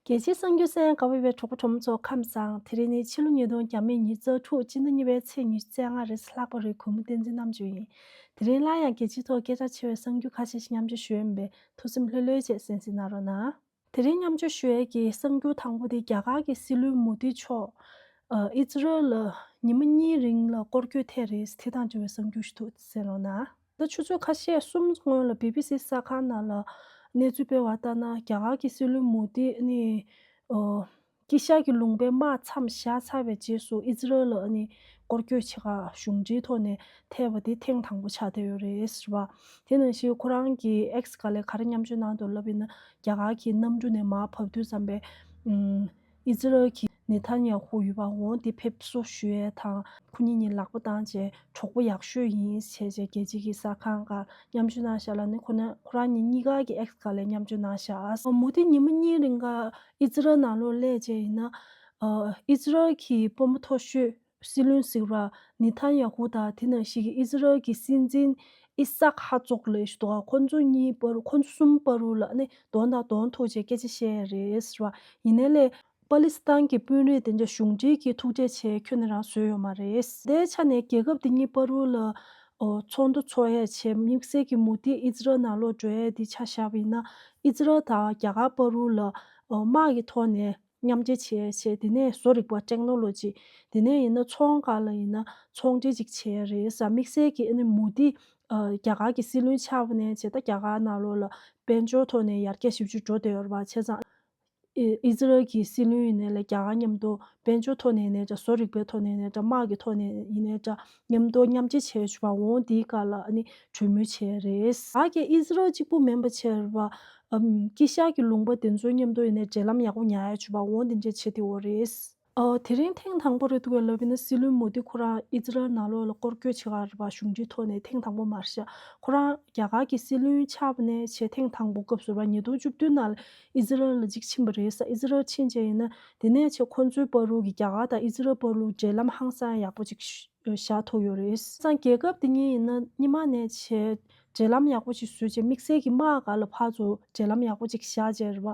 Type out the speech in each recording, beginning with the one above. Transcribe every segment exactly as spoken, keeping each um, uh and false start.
རྒྱལ་སྤྱིའི་གསར་འགྱུར་གསན་གནང་གནང་བའི་གྲོགས་པོ་གྲོགས་མོ་ཚོ་ཁམས་བཟང་། དེ་རིང་ནི་ཕྱི་ལོ་ཉིས་སྟོང་ཉི་ཤུ་རྩ་དྲུག་སྤྱི་ཟླ་གཉིས་པའི་ཚེས་ཉི་ཤུ་རྩ་ལྔ་རེད། ལྷག་པ་རེད། གུས་མོ་བསྟན་འཛིན་རྣམ་དཔྱོད་ཡིན། དེ་རིང་སླར་ཡང་རྒྱལ་སྤྱིའི་ཐོག་སྐད་གྲགས་ཆེ་བའི་གསར་འགྱུར་ཁ་ཤས་ཤིག་མཉམ་སྤྱོད་ཞུ་ཡ་ཡིན་པས་ཐུགས་སེམས་ལྷོད་ལྷོད་བྱས་གསན་གཟིགས་གནང་རོགས་གནང་། དེ་རིང་མཉམ་སྤྱོད་ཞུ་ཡས་ཀྱི་གསར་འགྱུར་དང་པོ་དེ་རྒྱ་གར་གྱི་སྲིད་བློན་མོ་དི་མཆོག་ཨ་ཨི་ཛི་རལ་ལ་ཉི་མ་གཉིས་རིང་ལ་སྐོར་སྐྱོད་ཐེབས་རེད། དེ་དང་འབྲེལ་བའི་གསར་འགྱུར་ཞིག་འདུག་གསན་རོགས་གནང་། ད་ཆུ་ཚོད་ཁ་ཤས་གསུམ་སྔོན་ལ་བི་བི་སི་གསར་ཁང་ནང་ལ་གནས་ཚུལ་སྤེལ་བ་ལྟར་ན། རྒྱ་གར་གྱི་སྲིད་བློན་མོ་དི་ནི་ཨོ་དཀྱིལ་ཤར་གྱི་ལུང་པའི་དམག་མཚམས་བཞག་ཚར་བའི་རྗེས་སུ་ཨི་ཛི་རལ་ལ་ནི་སྐོར་སྐྱོད་བྱེད་ག་གཞུང་འབྲེལ་ཐོག་ནས་ཐེབས་པ་དེ་ཐེངས་དང་པོ་ཆགས་བསྡད་ཡོད་རེད་ཟེར་བ། དེ་ནང་བཞིན་ཁོ་རང་གི་ཨེག་སི་སྒང་ལ་ག་རེ་མཉམ་སྤྱོད་གནང་འདུག་ལབ་ཡིན་ན། རྒྱ་གར་གྱི་གནམ་གྲུ་ནས་མར་བབས་དུས་ཙམ་པས་ཨུམ། ཨི་ཛི་རལ་གྱི་ནེ་ཐན་ཡ་ཧུ་ཡོད་པ། འོ་དེ་ཕེབས་བསུ་ཞུ་ཡས་དང་། ཁོ་གཉིས་གཉིས་ལག་པ་བཏང་བྱས་གྲོགས་པོ་ཡག་ཤོས་ཡིན་བྱས་བྱས་རྒྱལ་སྤྱི་གི་གསར་ཁང་སྒང་མཉམ་ཞུགས་གནང་ཤག་ལབ་ནས། ཁོ་ན་ཁོ་རང་གཉིས་གཉིས་ཀ་གི་ཨེག་སི་སྒང་ལ་མཉམ་སྤྱོད་གནང་ཤག་མོ་དི་ཉི་མ་གཉིས་རིང་ག་ཨི་ཛི་རལ་ནང་ལོགས་སླེབས་བྱས་ཡིན་ན། ཨ་ཨི་ཛི་རལ་གྱི་དཔོན་པོ་མཐོ་ཤོས་སྲིད་བློན་ཟེར་བ་ནེ་ཐན་ཡ་ཧུ་དང་། དེ་ནང་བཞིན་གྱི་ཨི་ཛི་རལ་གྱི་སྲིད་འཛིན་ཨི་སཱག་ཧར་ཛོག་ལབ་ཡས་ཞིག་འདུག་ཁོ་ཚོ་གཉིས་བར། ཁོ་ཚོ་གསུམ་བར་ལ་ནི་གདོང་དང་གདོང་ཐུག་བྱས་སྐད་ཆ་བཤད་ཡས་རེད་ཟེར་བ། ཡིན་ནའི་ལས་པ་ལི་སི་ཐན་གྱི་དཔོན་རིགས་དེ་འདྲ་གཞུང་འབྲེལ་གྱིས་ཐུག་འཕྲད་བྱས་ཁྱོན་ནས་རང་བཟོས་ཡོད་མ་རེད། དེའི་ཆ་ནས་རྒྱལ་ཁབ་དེ་གཉིས་བར་ལ་ཨོ་ཚོགས་འདུ་ཚོགས་ཡས་བྱས། དམིགས་བསལ་གྱི་མོ་དི་ཨི་ཛི་རལ་ནང་ལོགས་འགྲོ་ཡས་དེ་ཆ་བཞག་པ་ཡིན་ན། ཨི་ཛི་རལ་དང་རྒྱ་གར་བར་ལ་ཨོ་དམག་གི་ཐོག་ནས་མཉམ་འབྲེལ་བྱས་བྱས། དེ་ནས་བཟོ་རིག་པ་ཊེག་ནོ་ལོ་ཇི། དེ་ནས་ཡིན་ན་ཚོང་སྒང་ལ་ཡིན་ན་ཚོང་འབྲེལ་ཅིག་བྱས་རེད་ཟེར། དམིགས་བསལ་གྱི་ཨ་ནི་མོ་དི་ཨ་རྒྱ་གར་གྱི་སྲིད་བློན་ཆགས་པ་ནས་བྱས། ད་རྒྱ་གར་ནང་ལོགས་ལ་དཔལ་འབྱོར་ཐོག་ནས་ཡར་རྒྱས་ཞེ་པོ་ཅིག་འགྲོ་བསྡད་ཡོད་རེད་པ། བྱས་ཙང་ཨི་ཨི་ཛི་རལ་གྱི་སྲིད་བློན་ཡིན་ནའི་ལས་རྒྱ་གར་མཉམ་དུ་དཔལ་འབྱོར་ཐོག་ནས་ཡིན་ནའི་འདྲ། བཟོ་རིག་པའི་ཐོག་ནས་ཡིན་ནའི་འདྲ། དམག་གི་ཐོག་ནས་ཡིན་ནའི་འདྲ། མཉམ་དུ་མཉམ་སྤྱོད་བྱས་ཡོད་པ། འོ་དེའི་སྒང་ལ་ཨ་ནི་གྲོས་མོལ་བྱས་རེད། ཨ་ཀྱེ་ཨི་ཛི་རལ་གཅིག་པུ་མིན་པ་བྱས་རེད་པ། ཨམ། དཀྱིལ་ཤར་གྱི་ལུང་པ་དེ་ཚོ་མཉམ་དུ་ཡིན་ནའི་འབྲེལ་ལམ་ཡག་པོ་ཉར་ཡ་བྱུང་བ། འོ་འདི་འདྲས་བྱེད་བསྡད་ཡོད་རེད། ཨོ་དེ་རིང་ཐེངས་དང་པོ་རེད་འདུག་གས་ལབ་ཡིན་ན། སྲིད་བློན་མོ་དི་ཁོ་རང་ཨི་ཛི་རལ་ནང་ལོགས་ལ་སྐོར་སྐྱོད་བྱེད་ག་རེད་པ། གཞུང་འབྲེལ་ཐོག་ནས་ཐེངས་དང་པོ་མ་རེད་ཤག་ཁོ་རང་རྒྱ་གར་གྱི་སྲིད་བློན་ཆགས་པ་ནས་བྱས་ཐེངས་དང་པོ་སྐབས་སུ་རེད་པ། ཉིས་སྟོང་བཅུ་བདུན་ནང་ལ་ཨི་ཛི་རལ་ལ་གཅིག་ཕྱིན་པ་རེད་ཟེར། ཨི་ཛི་རལ་ཕྱིན་བྱས་ཡིན་ན། དེ་ནས་བྱས་ཁོ་ཚོའི་བར་དུ་གི་རྒྱ་གར་དང་ཨི་ཛི་རལ་བར་དུ་འབྲེལ་ལམ་ཧང་སང་ཡག་པོ་ཅིག་བཞག་ཐུབ་ཡོད་རེད། སང་རྒྱལ་ཁབ་དེ་གཉིས་ཡིན་ན་སྔོན་མ་ནས་བྱས་འབྲེལ་ལམ་ཡག་པོ་ཅིག་བཟོས་བྱས། དམིགས་བསལ་གྱི་དམག་སྒང་ལ་ཕར་ཚུར་འབྲེལ་ལམ་ཡག་པོ་ཅིག་བཞག་བྱས་རེད་པ།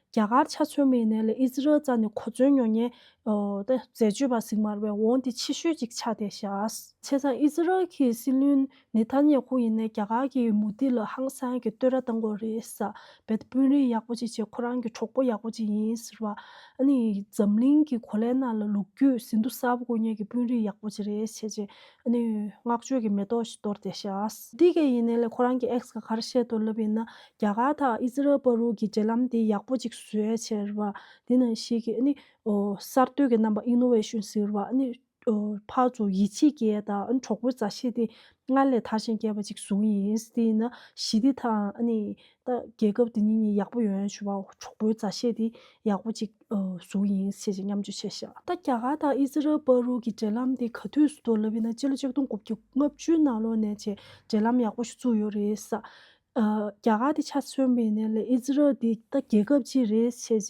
རྒྱ་གར་ཆ་མཚོན་པ་ཡིན་ནའི་ལས་ཨི་ཛི་རལ་རྩ་ནས་གོ་མཚོན་ཉོ་མཁན་ཨོ་ད་འཛད་སྤྱོད་པ་ཟིག་མ་རེད་པས། འོ་འདི་ཆེ་ཤོས་ཅིག་ཆགས་བསྡད་ཤག་བྱས་ཙང་ཨི་ཛི་རལ་གྱི་སྲིད་བློན་ནེ་ཐན་ཡ་ཧུ་ཡིན་ནའི་རྒྱ་གར་གྱི་མོ་དི་ལ་ཧང་སང་གི་བསྟོད་ར་བཏང་དགོས་རེད་ཟེར། རྦད་དེ་དཔོན་རིགས་ཡག་པོ་ཅིག་བྱས། ཁོ་རང་གི་གྲོགས་པོ་ཡག་པོ་ཅིག་ཡིན་ཟེར་བ། ཨ་ནི་འཛམ་གླིང་གི་གོ་ལའི་ནང་ལ་ལོ་རྒྱུས་ཟིན་ཐོ་གསར་པ་བཀོད་མཁན་གྱི་དཔོན་རིགས་ཡག་པོ་ཅིག་རེད་བྱས་བྱས། ཨ་ནི་བསྔགས་བརྗོད་ཀྱི་མེ་ཏོག་ཞིག་གཏོར་བསྡད་ཤག་འདི་གས་ཡིན་ནའི་ལས་ཁོ་རང་གི་ཨེག་སི་ག་ག་རེ་བཤད་འདུག་ལབ་ཡིན་ན། རྒྱ་གར་དང་ཨི་ཛི་རལ་བར་དུ་གི་འབྲེལ་ལམ་འདི་ཡག་པོ་ཅིག་བཟོས་བྱས་རེད་པ། འདི་ནང་བཞིན་གྱི་ཨ་ནི་ཨོ་གསར་གཏོད་ཀྱི་རྣམ་པ། ཨི་ནོ་ཝེ་ཤན་ཟེར་བ། ཨ་ནི་ཨོ་ཕར་ཚུར་ཡིད་ཆེས་སྐྱེ་ཡས་དང་། ཨ་ནི་གྲོགས་པོའི་མཛའ་བཤེས་དེ་སྔར་ལས་དར་ཞིང་རྒྱས་པ་ཅིག་བཟོ་གི་ཡིན། དེ་ཡིན་ན་ཞི་བདེ་དང་ཨ་ནི་ད་རྒྱལ་ཁབ་དེ་གཉིས་གཉིས་ཡག་པོ་ཡོང་ཡ་བྱུང་བ། གྲོགས་པོའི་མཛའ་བཤེས་དེ་ཡག་པོ་ཅིག་ཨོ་བཟོ་གི་ཡིན་ཟེར་བྱས་མཉམ་སྤྱོད་བྱས་ཤག་ད་རྒྱ་གར་དང་ཨི་ཛི་རལ་བར་དུ་གི་འབྲེལ་ལམ་དེ་ག་དུས་སུ་འདུག་ལབ་ཡིན་ན། སྤྱི་ལོ་ཆིག་སྟོང་དགུ་བརྒྱ་ལྔ་བཅུ་ནང་ལོགས་ནས་བྱས་འབྲེལ་ལམ་ཡག་པོ་ཞིག་བཙུགས་ཡོད་རེད་ཟེར། ཨ་རྒྱ་གར་དེ་ཆ་མཚོན་པ་ཡིན་ནའི་ལས་ཨི་ཛི་རལ་དེ་ད་རྒྱལ་ཁབ་ཅིག་རེད་བྱས་བྱས་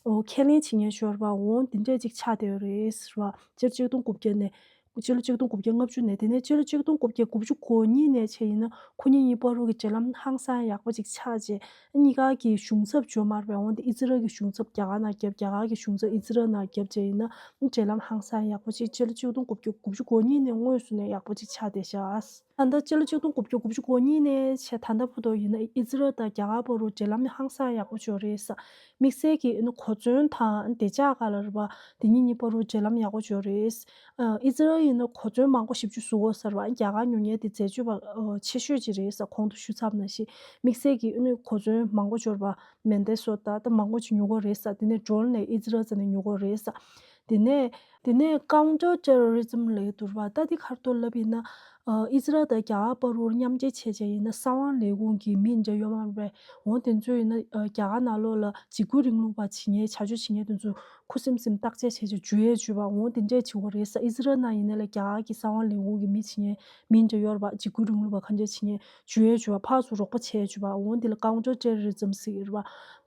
ཨོ་ཁས་ལེན་བྱེད་མཁན་ཤོར་བ། འོ་འདི་འདྲས་ཅིག་ཆགས་བསྡད་ཡོད་རེད་ཟེར་བ། སྤྱི་ལོ་ཆིག་སྟོང་དགུ་བརྒྱ་ནས། སྤྱི་ལོ་ཆིག་སྟོང་དགུ་བརྒྱ་ལྔ་བཅུ་ནས། དེ་ནས་སྤྱི་ལོ་ཆིག་སྟོང་དགུ་བརྒྱ་དགུ་བཅུ་གོ་གཉིས་ནས་བྱས་ཡིན་ན། ཁོ་གཉིས་གཉིས་བར་དུ་གི་འབྲེལ་ལམ་ཧང་སང་ཡག་པོ་ཅིག་ཆགས་བྱས། གཉིས་ཀ་གི་གཞུང་ཚབ་འབྱོར་མ་རེད་པས། འོ་འདི་ཨི་ཛི་རལ་གྱི་གཞུང་ཚབ་རྒྱ་གར་ནང་བརྒྱབ། རྒྱ་གར་གྱི་གཞུང་ཚབ་ཨི་ཛི་རལ་ནང་བརྒྱབ་བྱས་ཡིན་ན། འབྲེལ་ལམ་ཧང་སང་ཡག་པོ་ཅིག་སྤྱི་ལོ་ཆིག་སྟོང་དགུ་བརྒྱ་དགུ་བཅུ་གོ་གཉིས་ནས་དངོས་སུ་ནས་ཡག་པོ་ཅིག་ཆགས་བསྡད་ཤག་ད་ལྟ་སྤྱི་ལོ་ཆིག་སྟོང་དགུ་བརྒྱ་དགུ་བཅུ་གོ་གཉིས་ནས་བྱས་ད་ལྟ་བར་དུ་ཡིན་ན། ཨི་ཛི་རལ་དང་རྒྱ་གར་བར་དུ་འབྲེལ་ལམ་ཧང་སང་ཡག་པོ་ཅིག་ཡོད་རེད་ཟེར། དམིགས་བསལ་གྱི་ཨ་ནི་གོ་མཚོན་དང་བདེ་འཇགས་སྒང་ལ་རེད་པ། དེ་གཉིས་གཉིས་བར་དུ་འབྲེལ་ལམ་ཡག་པོ་ཅིག་ཡོད་རེད། ཨ་ཨི་ཛི་རལ་ཡིན་ན་གོ་མཚོན་མང་པོ་ཞེ་པོ་ཅིག་བཟོ་གི་ཡོད་ཟེར་བ། རྒྱ་གར་ཉོ་མཁན་དེ་འཛད་སྤྱོད་པ་ཨ་ཆེ་ཤོས་ཅིག་རེད་ཟེར། གོང་དུ་ཞུས་ཚར་བ་ནང་བཞིན། དམིགས་བསལ་གྱི་ཨ་ནི་གོ་མཚོན་མང་པོ་ཅིག་ཡོད་རེད་པ། མེ་མདའ་སོགས་ད་ལྟ་མང་པོ་ཅིག་ཉོ་གི་ཡོད་རེད་ཟེར། དེ་ནས་ཌོ་རོན་ནས་ཨི་ཛི་རལ་རྩ་ནས་ཉོ་གི་ཡོད་རེད་ཟེར། དེ་ནས་དེ་ནས་ཀའུན་ཊར་ཊེ་རོ་རི་ཛམ་ལབ་ཀྱི་འདུག་རེད་པ། ད་འདི་ག་རེ་འདུག་ལབ་ཡིན་ན། ཨ་ཨི་ཛི་རལ་དང་རྒྱ་གར་བར་དུ་མཉམ་འབྲེལ་བྱས་བྱས་ཡིན་ན། གསང་བ་ལས་ཁུངས་ཀྱི་མི་འདྲ་ཡོད་མ་རེད་པས། འོ་དེ་ཚོ་ཡིན་ན་ཨ་རྒྱ་གར་ནང་ལོགས་ལ་འཇིགས་སྐུལ་རིང་ལུགས་པ་བྱེད་མཁན། བྱ་སྤྱོད་བྱེད་མཁན་དེ་ཚོ་ཁུ་སིམ་སིམ་བརྟག་དཔྱད་བྱས་བྱས་འཇུ་ཡས་འཇུ་བ། འོ་དེ་འདྲས་བྱེད་དགོས་རེད་ཟེར། ཨི་ཛི་རལ་ནང་ཡིན་ན་ལས་རྒྱ་གར་གྱི་གསང་བ་ལས་ཁུངས་ཀྱི་མི་བྱེད་མཁན་མི་འདྲ་ཡོད་རེད་པ། འཇིགས་སྐུལ་རིང་ལུགས་པ་ག་འདྲས་བྱེད་མཁན་འཇུ་ཡས་འཇུ་བ། ཕར་ཚུར་རོགས་པ་བྱས་འཇུ་བ། འོ་འདི་ལ་ཀའུན་ཊར་ཊེ་རོ་རི་ཛམ་ཟེར་གྱི་རེད་པ།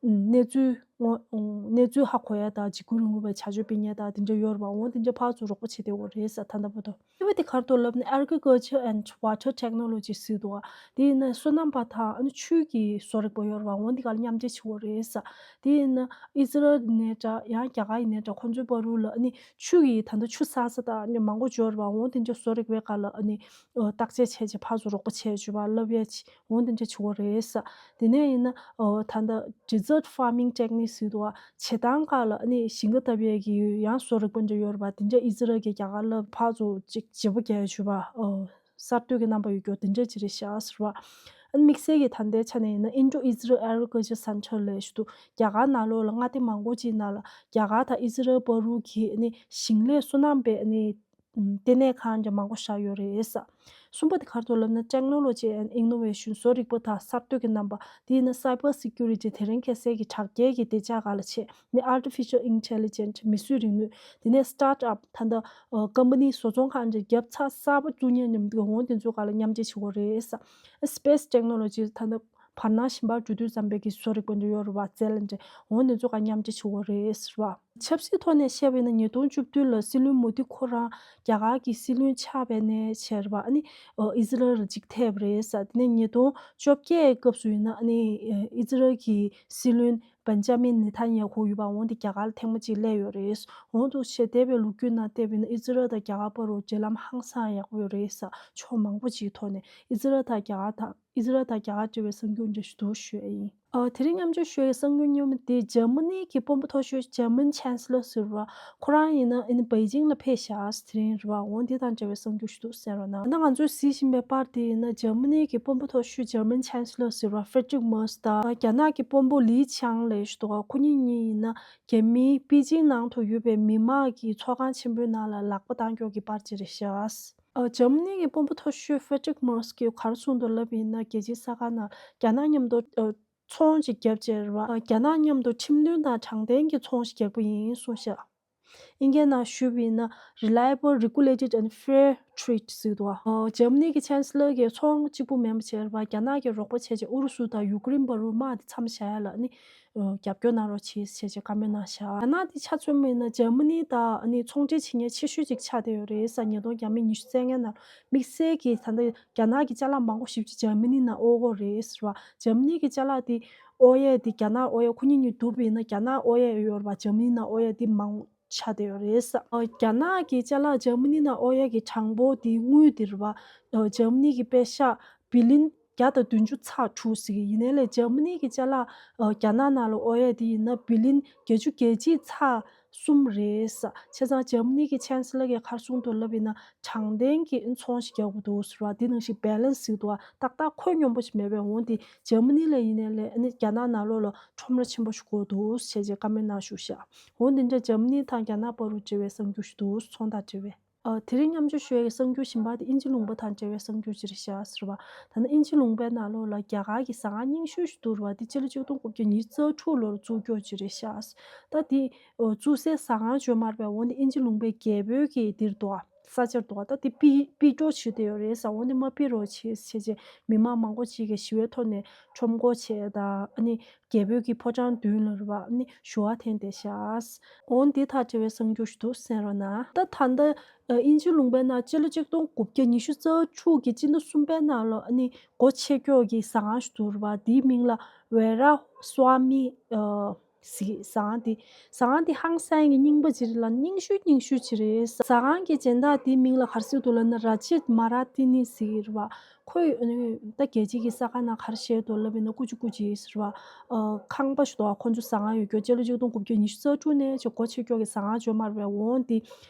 ཨུམ། གནས་ཚུལ་ འོ་གནས་ཚུལ་ཧ་གོ་ཡ་དང་འཇིགས་སྐུལ་རིང་ལུགས་པའི་བྱ་སྤྱོད་སྤེལ་མཁན་དང་དེ་འདྲ་ཡོད་རེད་པ། འོ་དེ་འདྲ་ཕར་ཚུར་རོགས་པ་བྱེད་བསྡད་ཡོད་རེད་ཟེར། ད་ལྟ་བར་དུ་དེ་བས་དེ་ག་རེ་འདུག་ལབ་ན་Agriculture and Water Technology ཟེར་འདུག་ག། དེ་ཡིན་ན་སོ་ནམ་པ་དང་ཨ་ནི་ཆུ་གི་བཟོ་རིག་པ་ཡོད་རེད་པ། འོ་འདི་ག་ལ་མཉམ་འབྲེལ་བྱེད་ཀྱི་ཡོད་རེད་ཟེར། དེ་ཡིན་ན་ཨི་ཟི་རལ་ཡིན་ནའི་འདྲ་ཡང་རྒྱ་གར་ཡིན་ནའི་འདྲ་ཁོང་ཚོའི་བར་དུ་ལ་ཨ་ནི་ཆུ་ཡི་ད་ལྟ་ཆུ་བཟའ་ས་དང་ཨ་ནི་མང་པོ་ཡོད་རེད་པ། འོ་དེ་འདྲ་བཟོ་རིག་པའི་སྒང་ལ་ཨ་ནི་བརྟག་དཔྱད་བྱས་བྱས་ཕར་ཚུར་རོགས་པ་བྱས་བྱས་པ་བསླབ་ཡ་བྱས། འོ་དེ་འདྲ་བྱེད་ཀྱི་ཡོད་རེད་ཟེར། དེ་ནས་ཡིན་ན་ཨོ་ད་ལྟ་Desert Farming Technique ཟེར་འདུག་ག། བྱེ་ཐང་སྒང་ལ་ཨ་ནི་ཞིང་ཁ་བཏབ་ཡས་ཀྱི་ཡང་བཟོ་རིག་པ་འདྲ་ཡོད་རེད་པ། དེ་འདྲ་ཨི་ཟི་རལ་གྱིས་རྒྱ་གར་ལ་ཕར་ཚུར་ཅིག་བརྗེ་པོ་རྒྱག་ཡས་བྱས་པ། ཨོ་གསར་གཏོད་ཀྱི་རྣམ་པ་ཡོད་རྒྱུ་དེ་འདྲ་ཅིག་རེད་ཤག་ཟེར་བ། ཨ་ནི་དམིགས་བསལ་གྱི་ད་ལྟའི་ཆ་ནས་ཡིན་ན་Indo-Israel Agriculture Center ལབ་ཞིག་འདུག། རྒྱ་གར་ནང་ལོགས་ལ་མངའ་སྡེ་མང་པོ་ཅིག་ནང་ལ་རྒྱ་གར་དང་ཨི་ཟི་རལ་བར་དུ་གི་ཨ་ནི་ཞིང་ལས་སོ་ནམ་པའི་ཨ་ནི་ལྟེ་གནས་ཁང་འདྲ་མང་པོ་བཞག་ཡོད་རེད་ཟེར། གསུམ་པ་དེ་ག་རེ་འདུག་ལབ་ན་Technology and Innovation བཟོ་རིག་པ་དང་གསར་གཏོད་ཀྱི་རྣམ་པ། དེ་ཡིན་ན་Cyber Security དེ་རིང་ཁ་སང་གི་དྲ་རྒྱའི་གི་བདེ་འཇགས་སྒང་ལ་བྱས། ནི་Artificial Intelligence མིས་བཟོས་རིག་ནུས། དེ་ནས་Startup ད་ལྟ་ཀམ་པ་ནི་བཟོ་ཚོང་ཁང་འདྲ་རྒྱབ་ཚགས་གསར་པ་བཙུགས་མཁན་མཉམ་དུ་འོ་དེ་ཚོའི་སྒང་ལ་མཉམ་འབྲེལ་བྱེད་ཀྱི་ཡོད་རེད་ཟེར། Space Technology ད་ལྟ་བར་སྣང་ཞིང་པར་འགྲོ་དུས་ཙམ་པའི་གི་བཟོ་རིག་པ་འདྲ་ཡོད་རེད་པ། རྩལ་འདྲ་འོ་དེ་ཚོའི་སྒང་མཉམ་འབྲེལ་བྱེད་ཀྱི་ཡོད་རེད་ཟེར་བ། ཆབ་སྲིད་ཐོག་ནས་བཤད་པ་ཡིན་ན་ཉིས་སྟོང་བཅུ་བདུན་ལ་སྲིད་བློན་མོ་དི་ཁོ་རང་རྒྱ་གར་གྱི་སྲིད་བློན་ཆགས་པའི་ནས་བྱས་རེད་པ། ཨ་ནི་ཨི་ཟི་རལ་ལ་གཅིག་ཐེབས་རེད་ཟེར། དེ་ནས་ཉིས་སྟོང་བཅོ་བརྒྱད་སྐབས་སུ་ཡིན་ན་ཨ་ནི་ཨི་ཟི་རལ་གྱི་སྲིད་བློན་Benjamin Netanyahu ཡོད་པ། འོ་དེ་རྒྱ་གར་ལ་ཐེངས་མ་གཅིག་སླེབས་ཡོད་རེད། འོ་འདུག་བྱས་འདས་པའི་ལོ་རྒྱུས་ནང་བལྟས་པ་ཡིན་ན་ཨི་ཟི་རལ་དང་རྒྱ་གར་བར་དུ་འབྲེལ་ལམ་ཧང་སང་ཡག་པོ་ཡོད་རེད་ཟེར། ཕྱོགས་མང་པོ་ཅིག་ཐོག་ནས་ཨི་ཟི་རལ་དང་རྒྱ་གར་དང་ཨི་ཟི་རལ་དང་རྒྱ་གར་འབྲེལ་བའི་གསར་འགྱུར་འདྲ་ཞིག་འདུག་ཞུ་ཡ་ཡིན། ཨ། དེ་རིང་མཉམ་སྤྱོད་ཞུ་ཡའི་གསར་འགྱུར་སྔོན་མ་དེ་འཇར་མ་ནི་གི་དཔོན་པོ་མཐོ་ཤོས་German Chancellor ཟེར་བ། ཁོ་རང་ཡིན་ན་ཨ་ནི་པེ་ཅིང་ལ་ཕེབས་ཤག། དེ་རིང་རེད་བ། འོ་འདི་དང་འབྲེལ་བའི་གསར་འགྱུར་ཞིག་འདུག་གསན་རོགས་གནང་། ད་ང་ཚོས་གཟིགས་བཞིན་པའི་པར་དེ་ཡིན་ན་འཇར་མ་ནི་གི་དཔོན་པོ་མཐོ་ཤོས་German Chancellor ཟེར་བ་Friedrich Merz དང་རྒྱ་ནག་གི་དཔོན་པོ་Li Qiang ལབ་ཞིག་འདུག་ག། ཁོ་གཉིས་གཉིས་ཡིན་ན་རྒྱ་མིའི་པེ་ཅིང་ནང་དུ་ཡོད་པའི་མི་མང་གི་ཚོགས་ཁང་ཆེན་པོའི་ནང་ལ་ལག་པ་བཏང་ཀྱོག་གི་པར་ཅིག་རེད་ཤག། ཨ། འཇར་མ་ནི་གི་དཔོན་པོ་མཐོ་ཤོས་Friedrich Merz གིས་ག་རེ་གསུངས་འདུག་ལབ་ཡིན་ན་རྒྱལ་སྤྱིའི་གསར་ཁང་ནང་རྒྱ་ནག་མཉམ་དུ་ཨ། ཚོང་ཞིག་བརྒྱབ་བྱས་རེད་བ། རྒྱ་ནག་མཉམ་དུ་ཁྲིམས་མཐུན་དང་དྲང་བདེན་གྱི་ཚོང་ཞིག་རྒྱག་པ་ཡིན་གསུངས་ཤག། ཨིན་སྐད་ནང་ཞུས་པ་ཡིན་ན་Reliable, Regulated and Fair Trade ཟེར་འདུག་བ། འཇར་མ་ནི་གི་ཆན་སི་ལར་གྱིས་ཚོང་གཅིག་པུ་མིན་པ་བྱས་རེད་བ། རྒྱ་ནག་གིས་རོགས་པ་བྱས་བྱས་ཨུ་རུ་སུ་དང་ཡུ་ཀེ་རེན་བར་དུ་དམག་དེ་མཚམས་བཞག་ཡ་ལ་ནི་རྒྱབ་སྐྱོར་གནང་རོགས་བྱེད་ཟེར་བྱས་བཀའ་མོལ་གནང་ཤག། རྒྱ་ནག་དེ་ཆ་མཚོན་པ་ཡིན་ན་འཇར་མ་ནི་དང་ནི་ཚོང་འབྲེལ་བྱེད་མཁན་ཆེ་ཤོས་ཅིག་ཆགས་བསྡད་ཡོད་རེད་ཟེར། ཉིས་སྟོང་ཉི་ཤུ་རྩ་ལྔ་ནང་དམིགས་བསལ་གྱིས་ད་ལྟ་རྒྱ་ནག་གི་ཅ་ལག་མང་པོ་ཞེ་པོ་ཅིག་འཇར་མ་ནི་ནང་དབོར་གྱི་ཡོད་རེད་ཟེར་བ། འཇར་མ་ནི་གི་ཅ་ལག་དེ་དབོར་ཡས་དེ་རྒྱ་ནག་དབོར་ཡས་ཁོ་གཉིས་གཉིས་བསྡུར་བ་ཡིན་ན་རྒྱ་ནག་དབོར་ཡས་ཡོད་རེད་བ། འཇར་མ་ནི་ནང་དབོར་ཡས་དེ་མང་ཆགས་བསྡད་ཡོད་རེད་ཟེར། ཨ། རྒྱ་ནག་གི་ཅ་ལག་འཇར་མ་ནི་ནང་དབོར་ཡས་ཀྱི་གྲངས་འབོར་དེ་དངུལ་དེ་རེད་བ། ཨ། འཇར་མ་ནི་གི་པེ་ཤག་བི་ལིན་བརྒྱ་དང་བདུན་ཅུ་ཚེག་དྲུག་ཟེར་གྱི་ཡིན་ནའི་ལས་འཇར་མ་ནི་གི་ཅ་ལག་ཨ། རྒྱ་ནག་ནང་ལ་དབོར་ཡས་དེ་ཡིན་ན་བི་ལིན་བརྒྱད་ཅུ་གྱ་གཅིག་ཚེག་གསུམ་རེད་ཟེར། བྱས་ཙང་འཇར་མ་ནི་གི་ཆན་སི་ལར་གྱིས་ག་རེ་གསུངས་འདུག་ལབ་ཡིན་ན་དྲང་བདེན་གྱི་ཚོང་ཞིག་རྒྱག་དགོས་འདུག་ཟེར་བ། དེ་ནང་བཞིན་བེ་ལན་སི་ཟེར་འདུག་བ། ཏག་ཏག་ཁོད་སྙོམས་པོ་ཞིག་མེད་པའི་འོང་དེ་འཇར་མ་ནི་ལ་ཡིན་ནའི་ལས་ཨ་ནི་རྒྱ་ནག་ནང་ལོགས་ལ་ཁྲོམ་ར་ཆེན་པོ་ཞིག་དགོས་འདུག་ཟེར་བྱས་བཀའ་མོལ་གནང་བཞུགས་ཤག། འོ་འདི་འདྲ་འཇར་མ་ནི་དང་རྒྱ་ནག་བར་དུ་འབྲེལ་བའི་གསར་འགྱུར་ཞིག་འདུག། ཚོང་དང་འབྲེལ་བའི། ཨ། དེ་རིང་མཉམ་སྤྱོད་ཞུ་ཡའི་གསར་འགྱུར་གཞན་པ་དེ་དབྱིན་ཇི་ལུང་པ་དང་འབྲེལ་བའི་གསར་འགྱུར་ཅིག་རེད་ཤག་ཟེར་བ། ད་ནི་དབྱིན་ཇི་ལུང་པའི་ནང་ལོགས་ལ་རྒྱ་གར་གྱི་ཟ་ཁང་རྙིང་ཤོས་ཤིག་འདུག་རེད་བ། དེ་སྤྱི་ལོ་ཆིག་སྟོང་དགུ་བརྒྱ་ཉི་ཤུ་རྩ་དྲུག་ལོར་བཙུགས་ཀྱོག་ཅིག་རེད་ཤག། ད་དེ་བཙུགས་སའི་ཟ་ཁང་བརྗོད་མ་རེད་པས། འོ་འདི་དབྱིན་ཇི་ལུང་པའི་རྒྱལ་པོའི་གི་འདིར་འདུག་ཨ། ས་ཆར་འདུག་ཨ། ད་དེ་ཕུད་ཕུད་འགྲོ་བྱེད་བསྡད་ཡོད་རེད་ཟེར། འོ་འདི་མ་ཕུད་རོགས་བྱེད་ཟེར་བྱས་མི་མང་མང་པོ་ཅིག་གིས་ཞི་བའི་ཐོག་ནས་ཁྲོམ་སྐོར་བྱས་དང་ཨ་ནི། རྒྱལ་པོའི་གི་ཕོ་བྲང་མདུན་ལ་རེད་བ། ཨ་ནི་ཞུ་བ་འཐེན་བསྡད་ཤག། འོ་འདི་དང་འབྲེལ་བའི་གསར་འགྱུར་ཞིག་འདུག། གསན་རོགས་གནང་། ད་ད་ལྟ་དབྱིན་ཇི་ལུང་པའི་ནང་སྤྱི་ལོ་ཆིག་སྟོང་དགུ་བརྒྱ་ཉི་ཤུ་རྩ་དྲུག་གི་སྤྱི་ཟླ་གསུམ་པའི་ནང་ལ་ཨ་ནི་སྒོ་ཕྱེ་ཀྱོག་གི་ཟ་ཁང་ཞིག་འདུག་རེད་བ། དེའི་མིང་ལ་ཝེ་ར་སྭ་མི་ཨ། ཟེར་གྱི་ཟ་ཁང་དེ། ཟ་ཁང་དེ་ཧང་སང་གི་རྙིང་པ་ཅིག་རེད་ལ་རྙིང་ཤོས་རྙིང་ཤོས་ཅིག་རེད། ཟ་ཁང་གི་སྦྱིན་བདག་དེའི་མིང་ལ་ག་རེ་ཟེར་འདུག་ལབ་ན་ར་ཇིད་མ་ར་ཏི་ནི་ཟེར་གྱི་རེད་བ། ཁོས་ད་རྒྱལ་སྤྱི་གི་ས་ཁ་ནང་ག་རེ་བཤད་འདུག་ལབ་ཡིན་ན་ཀུ་ཅི་ཀུ་ཅི་ཟེར་བ། ཨ། ཁང་པ་ཞིག་འདུག་བ། ཁོ་ཚོ་ཟ་ཁང་ཡོད་ཀྱོག་སྤྱི་ལོ་ཆིག་སྟོང་དགུ་བརྒྱ་ཉི་ཤུ་རྩ་དྲུག་ནས་ཅིག་སྒོ་ཕྱེ་ཀྱོག་གི་ཟ་ཁང་བརྗོད་མ་རེད་པས། འོང་དེ་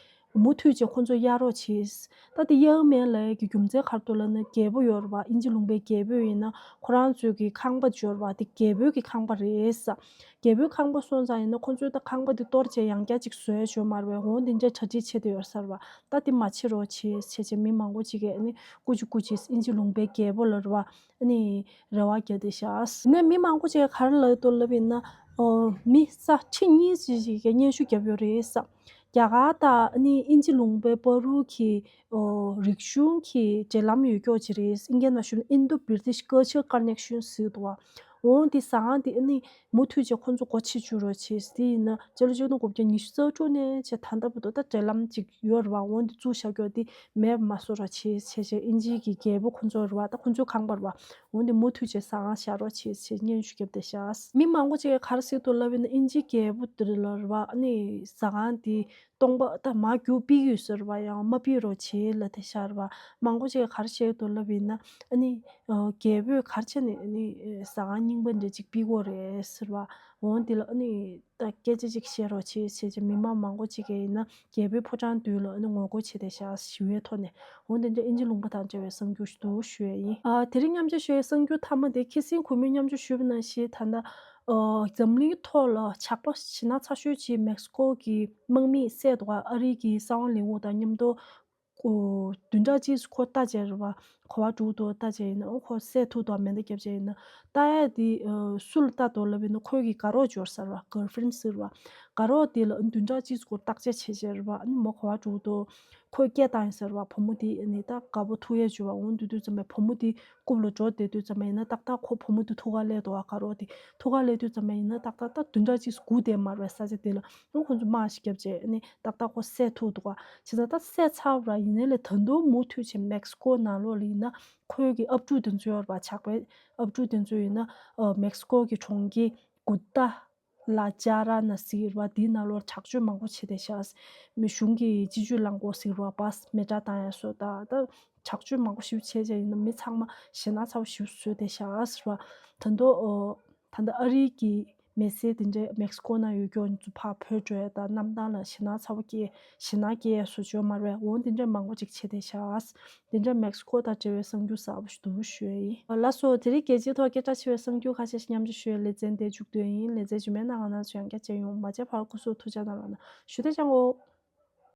མུ་མཐུད་ཅིག་ཁོ་ཚོ་གཡར་རོགས་བྱེད། ད་དེ་གཡར་མེད་ལབ་ཡ་གི་རྒྱུ་མཚན་ག་རེ་འདུག་ལབ་ན་རྒྱལ་པོ་ཡོད་རེད་བ། དབྱིན་ཇི་ལུང་པའི་རྒྱལ་པོ་ཡིན་ན་ཁོ་རང་ཚོའི་གི་ཁང་པ་འབྱོར་བ་དེ་རྒྱལ་པོའི་གི་ཁང་པ་རེད་ཟེར། རྒྱལ་པོའི་ཁང་པ་སོང་ཙང་ཡིན་ན་ཁོ་ཚོས་ད་ཁང་པ་འདི་གཏོར་བྱས་ཡང་བསྐྱར་ཅིག་བཟོས་བྱོས་མ་རེད་པས། འོང་འདི་འདྲའི་གྲ་སྒྲིག་བྱེད་བསྡད་ཡོད་ས་རེད་པ། ད་འདི་མ་བྱེད་རོགས་བྱེད་བྱས་བྱས་མི་མང་པོ་ཅིག་གིས་ཨ་ནི་ཀུ་ཅི་ཀུ་ཅི་དབྱིན་ཇི་ལུང་པའི་རྒྱལ་པོ་ལ་རེད་པ། ཨ་ནི་རེ་བ་རྒྱག་བསྡད་ཤག། ནས་མི་མང་པོ་ཅིག་གིས་ག་རེ་ལབ་འདུག་ལབ་ཡིན་ན། ཨོ། མི་ས་ཁྲི་གཉིས་ཅིག་ཅིག་གིས་སྙན་ཞུ་བརྒྱབ་ཡོད་རེད་ཟེར། རྒྱ་གར་དང་ཨ་ནི་དབྱིན་ཇི་ལུང་པའི་བར་དུ་གི་ཨོ་རིག་གཞུང་གི་འབྲེལ་ལམ་ཡོད་ཀྱོག་ཅིག་རེད། ཨིན་སྐད་ནང་ཞུ་ན་Indo-British Cultural Connection ཟེར་འདུག་བ། འོང་དེ་ཟ་ཁང་དེ་ཨ་ནི་ མུ་མཐུད་བྱས་ཁོང་ཚོ་སྒོ་ཕྱེ་བཅུག་རོགས་བྱེད། དེ་ཡིན་ན་སྤྱི་ལོ་ཆིག་སྟོང་དགུ་བརྒྱ་ཉི་ཤུ་རྩ་དྲུག་ནས་བྱས་ད་ལྟ་བར་དུ་ད་འབྲེལ་ལམ་ཅིག་ཡོད་རེད་བ། འོན་ཏེ་བཙུགས་བཞག་རྒྱུ་དེ་མེད་པ་མ་བཟོ་རོགས་བྱེད་ཟེར་བྱས་ཨིན་ཇིའི་གི་རྒྱལ་པོ་ཁོང་ཚོ་རེད་བ། ད་ཁོང་ཚོའི་ཁང་པ་རེད་བ། འོན་ཏེ་མུ་མཐུད་བྱས་ཟ་ཁང་བཞག་རོགས་བྱེད་ཟེར་སྙན་ཞུ་བརྒྱབ་བསྡད་ཤག་མི་མང་པོ་ཅིག་གིས་ག་རེ་ཟེར་འདུག་ལབ་ཡིན་ན་ཨིན་ཇིའི་རྒྱལ་པོ་དེ་ལ་རེད་བ། ཨ་ནི་ཟ་ཁང་དེ་སྟོང་པ་ད་མར་རྒྱུག་ཕུད་ཀྱི་ཡོད་ཟེར་བ། ཡང་མ་ཕུད་རོགས་བྱེད་ལབ་བསྡད་ཤག་རེད་བ། མང་པོ་ཅིག་གིས་ག་རེ་བཤད་འདུག་ལབ་ཡིན་ན་ཨ་ནི་ཨ་རྒྱལ་པོས་ག་རེ་བྱས་ནས་ཨ་ནི་ཟ་ཁང་རྙིང་པ་འདྲ་ཅིག་ཕུད་ཀྱི་ཡོད་རེད་ཟེར་བ། འོན་ཏེ་ལ་ཨ་ནི་ད་སྐད་ཆ་ཅིག་བཤད་རོགས་བྱེད་ཟེར་བྱས་མི་མང་མང་པོ་ཅིག་གིས་ཡིན་ན་རྒྱལ་པོའི་ཕོ་བྲང་མདུན་ལ་ཨ་ནི་ངོ་རྒོལ་བྱས་བསྡད་ཤག་ཞི་བའི་ཐོག་ནས། འོན་ཏེ་འདི་ཨིན་ཇི་ལུང་པ་དང་འབྲེལ་བའི་གསར་འགྱུར་ཞིག་འདུག་ཞུ་ཡས་ཡིན། ཨ་དེ་རིང་མཉམ་སྤྱོད་ཞུ་ཡས་གསར་འགྱུར་མཐའ་མ་དེ་ཁ་སང་གུས་མོས་མཉམ་སྤྱོད་ཞུས་པ་ནང་བཞིན་ད་ལྟ་ཨ་འཛམ་གླིང་ཐོག་ལ་ཇག་པ་ཞེད་སྣང་ཚ་ཤོས་ཅིག་མེག་སི་ཀོ་གི་དམག་མིས་བསད་འདུག་ག་ཨ་རི་གི་གསང་བ་ལས་ཁུངས་དང་མཉམ་དུ། ཨོ། བདུན་ཕྲག་གཅིག་ཁོ་ལྟ་བྱས་རེད་བ། ག་པར་འགྲོ་འདུག་ལྟ་བྱས་ཡིན་ན། ཨོ་ཁོ་བསད་ཐུབ་འདུག་མེ་མདའ་བརྒྱབ་བྱས་ཡིན་ན། ལྟ་ཡ་དེ་ཨ་སུ་ལ་ལྟ་འདུག་ལབ་ཡིན་ན། ཁོའི་གི་དགའ་རོགས་འབྱོར་ས་རེད་བ། གར་ཕི་རེན་ཟེར་བ། དགའ་རོགས་དེ་ལ་བདུན་ཕྲག་གཅིག་སྐོར་བརྟག་དཔྱད་བྱས་བྱས་རེད་བ། ཨ་ནི་མོ་ག་པར་འགྲོ་འདུག་ཁོས་སྐད་བཏང་ཡིན་ཟེར་བ། བུ་མོ་དེ་ཨ་ནི་ད་དགའ་པོ་ཐུག་ཡས་བྱུང་བ། འོ་དེ་དུས་ཙམ་པ་བུ་མོ་དེ་རྐུབ་ལ་འགྲོ་བསྡད་དུས་ཙམ་པ་ཡིན་ན་ཏག་ཏག་ཁོ་བུ་མོ་དེ་ཐུག་ག་སླེབས་འདུག་བ། དགའ་རོགས་དེ་ཐུག་ག་སླེབས་དུས་ཙམ་པ་ཡིན་ན་ཏག་ཏག་ད་བདུན་ཕྲག་གཅིག་སྒུག་བསྡད་མ་རེད་བ། ས་ཆ་དེ་ལ། ཨོ་ཁོ་ཚོ་དམག་ཞིག་བརྒྱབ་བྱས་ཨ་ནི་ཏག་ཏག་ཁོ་བསད་ཐུབ་འདུག་བ། བྱས་ཙང་ད་བསད་ཚར་བ་ར། ཡིན་ནའི་ལས་ད་དུང་མུ་མཐུད་བྱས་མེག་སི་ཀོ་ནང་ལོགས་ལ་ཡིན་ན་ཁོའི་གི་ཨབ་ཕྲུག་དེ་ཚོ་ཡོད་རེད་བ། ཇག་པའི་ཨབ་ཕྲུག་དེ་ཚོ་ཡིན་ན་ཨ་མེག་སི་ཀོ་གི་གྲོང་ཁྱེར་གུ་ཏ་ལ་ཇ་ར་ན་ཟེར་བ་དེའི་ནང་ལོགས་དྲག་སྤྱོད་མང་པོ་བྱས་བསྡད་ཤག་མི་གཞུང་གི་སྤྱི་སྤྱོད་རླངས་འཁོར་ཟེར་བ། བྷ་སི་མེ་ཏྲ་བཏང་ཡ་སོགས་ད་ད་དྲག་སྤྱོད་མང་པོ་ཞིག་བྱས་བྱས་ཡིན་ན་མི་ཚང་མ་ཞེད་སྣང་ཚ་བོ་ཞིག་བཟོས་བསྡད་ཤག་ཟེར་བ། ད་དུང་ཨོ། ད་ལྟ་ཨ་རིའི་གི་མི་སེར་དེ་འདྲས་མེག་སི་ཀོ་ནང་ཡོད་མཁན་ཚོ་ཕར་བྲོས་འགྲོ་ཡ་དང་གནམ་ཐང་ལ་ཞེད་སྣང་ཚ་བོ་སྐྱེ། ཞེད་སྣང་སྐྱེ་ཡ་བཟོ་བཅོས་མ་རེད། འོ་དེ་འདྲས་མང་པོ་ཅིག་བྱས་བསྡད་ཤག་དེ་འདྲས་མེག་སི་ཀོ་དང་འབྲེལ་བའི་གསར་འགྱུར་གསར་པ་ཞིག་འདུག་ཞུ་ཡ་ཡིན། ལགས་སོ། དེ་རིང་རྒྱལ་སྤྱིའི་ཐོག་སྐད་གྲགས་ཆེ་བའི་གསར་འགྱུར་ཁ་ཤས་ཤིག་མཉམ་སྤྱོད་ཞུ་ཡའི་ལེ་ཚན་དེ་མཇུག་བསྡུ་ཡ་ཡིན། ལེ་ཚན་རྗེས་མའི་ནང་ང་རང་ཚོ་ཡང་བསྐྱར་མཇལ་ཡོང་། མ་མཇལ་བར་སྐུ་གཟུགས་ཐུགས་ཅག་གནང་རོགས་གནང་ཞུ། དེ་ཅང་གོ།